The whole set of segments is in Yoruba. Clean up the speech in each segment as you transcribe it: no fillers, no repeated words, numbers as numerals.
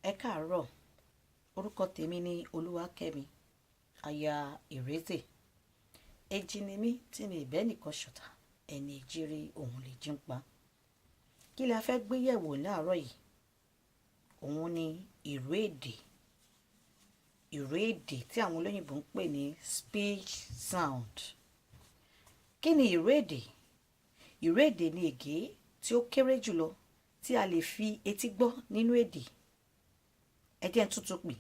Ẹ káàárọ̀. Orúkọ tèmi ni Olúwakẹ́mi, aya Ìrètè. Èjì ni mí tí mi ì bẹ́nìkan ṣọ̀tá, ẹni èjì rí òun lè jí ń pa. Kí la fẹ́ gbé yẹ̀wò láàárọ̀ yìí? Òun ni ìró èdè. Ìró èdè tí àwọn olóyìnbo ń pè ní speech sound. Kí ni ìró èdè? Ìró èdè ni ègé tí ó kéré jùlọ tí a lè fi etí gbọ́ nínú èdè. Ẹ jẹ́ n tún tún pè.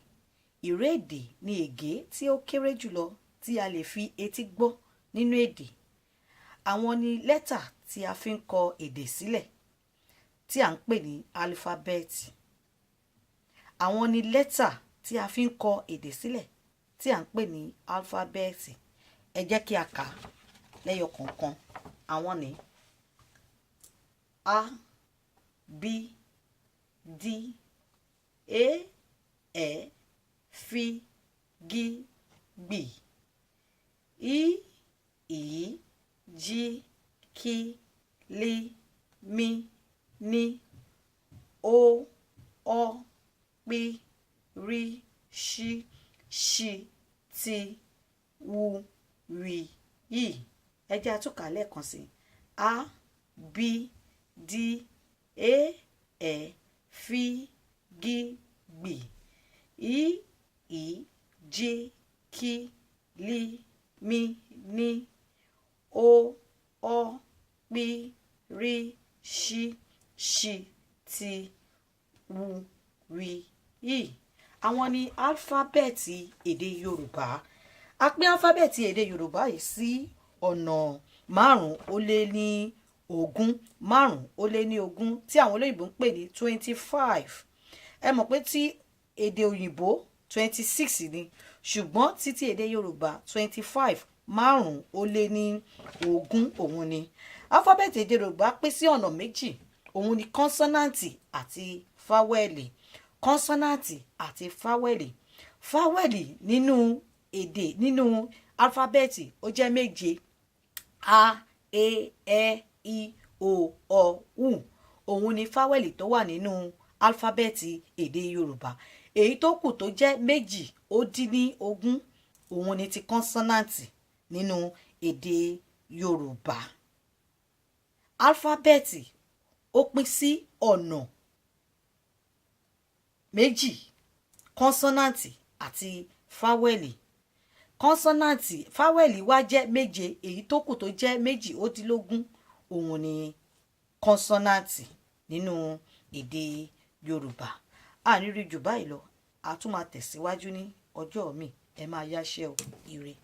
Ìró èdè ni ègé tí ó kéré jùlọ tí a lè fi etí gbọ́ nínú èdè. Àwọn ni lẹ́tà tí a fi ń kọ èdè sílẹ̀ tí à ń pè ní álúfábẹ́ẹ̀tì. Àwọn ni lẹ́tà tí a fi ń kọ èdè sílẹ̀ tí à ń pè ní álúfábẹ́ẹ̀tì. Ẹ jẹ́ kí a kà á lẹ́yọ kọ̀ọ̀kan. Àwọn ni A, B, D, E, Ẹ, F, G, Gb, I, Ì, J, K, L, M, N, O, Ọ, P, R, Ṣ, Ṣ, T, U, V, Y. Ẹ jẹ́ a tún kà á lẹ́ẹ̀kan sí. A, B, D, E, Ẹ, F, G, Gb, I, Ì, J, K, L, M, N, O, Ọ, P, R, Ṣ, Ṣ, T, U, V, Y. Àwọn ni álúfábẹ́ẹ̀tì èdè Yorùbá. A pín álúfábẹ́ẹ̀tì èdè Yorùbá yìí sí ọ̀nà 25, 25 tí àwọn olóyìnbo ń pè ní 25. Ẹ mọ̀ pé tí èdè òyìnbó, 26 ni, ṣùgbọ́n títí èdè Yorùbá, 25, 25 òun ni. Álúfábẹ́ẹ̀tì èdè Yorùbá pín sí ọ̀nà méjì. Òun ni kọ́nsọ́náǹtì àti fáwẹ́lì. Kọ́nsọ́náǹtì àti fáwẹ́lì. Fáwẹ́lì nínú èdè, nínú álúfábẹ́ẹ̀tì, ó jẹ́ méje: a, e, ẹ, i, o, ọ, u. Òun ni fáwẹ́lì tó wà nínú álúfábẹ́ẹ̀tì èdè Yorùbá. Èyí tó kù tó jẹ́ 28, òun ni ti kọ́nsọ́náǹtì nínú èdè Yorùbá. Álúfábẹ́ẹ̀tì ó pín sí ọ̀nà méjì: kọ́nsọ́náǹtì àti fáwẹ́lì. Kọ́nsọ́náǹtì, fáwẹ́lì wá jẹ́ méje. Èyí tó kù tó jẹ́ 28, òun ni kọ́nsọ́náǹtì nínú èdè Yorùbá. A ní rí jù báyìí lọ, a tún máa tẹ̀síwájú ní ọjọ́ míì. Ẹ máa yáṣẹ́ o. Ire.